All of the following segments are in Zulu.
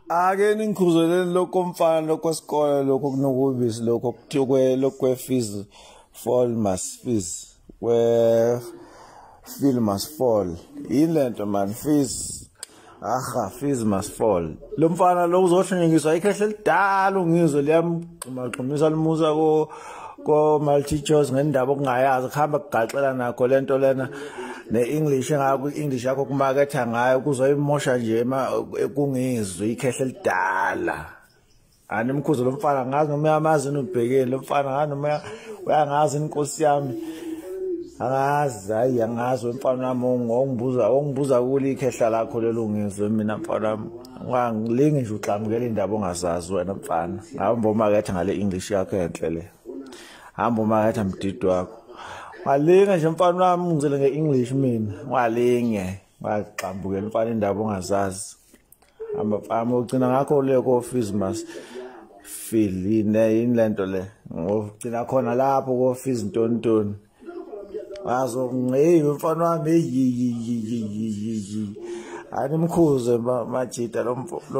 Ake ningikhuzeleni lokho mfana, lokho esikole, lokho kunokubisi, lokho kuthiwe lokho kwe-fees fall must fees we feel must fall. Yini lento man? Fees aha, fees must fall. Lo mfana lo uzohlunyukiswa ikhehle elidala, ungizwe liyamgxumagxumisa limusa ko multi choice ngendaba okungayazi, kuhamba kugaxela nakho lento lena ne-English engako, i-English yakho kumaketha ngayo kuzoyimosha nje kungizwe ikhehle elidala. Animkhuze lo mfana, ngazi noma uyamazi ubhekeni lo mfana, ngazi noma uyangazi inkosi yami, angazi. Hayi, angazi wemfana wami, ongibuza kuli ikhehla lakho lelo ngizwe mina mfana wami. Ungangilingi nje uxamukela indaba ongazazi wena mfana. Hamba umaketha ngale English yakho enhle le, hamba umaketha mdidi wakho. Ungalinge nje mfana wami, ngizele nge-English mina, ungalinge ungaxambukela mfana indaba ongazazi. Hamba mfana, ugcina ngakho le ko fees must feel yini lento le, ngogcina khona lapho ko fees ntontoni. Azo hey mfana wami, hey, animkhuze majita lo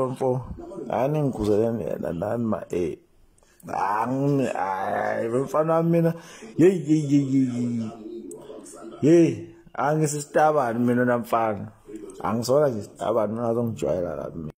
mfo, animkhuzeleni yena nani ma hayi mfana wami mina, hey hey hey, angisisitabani mina namfana, angisona nje isitabani mina, azongijwayela kabi.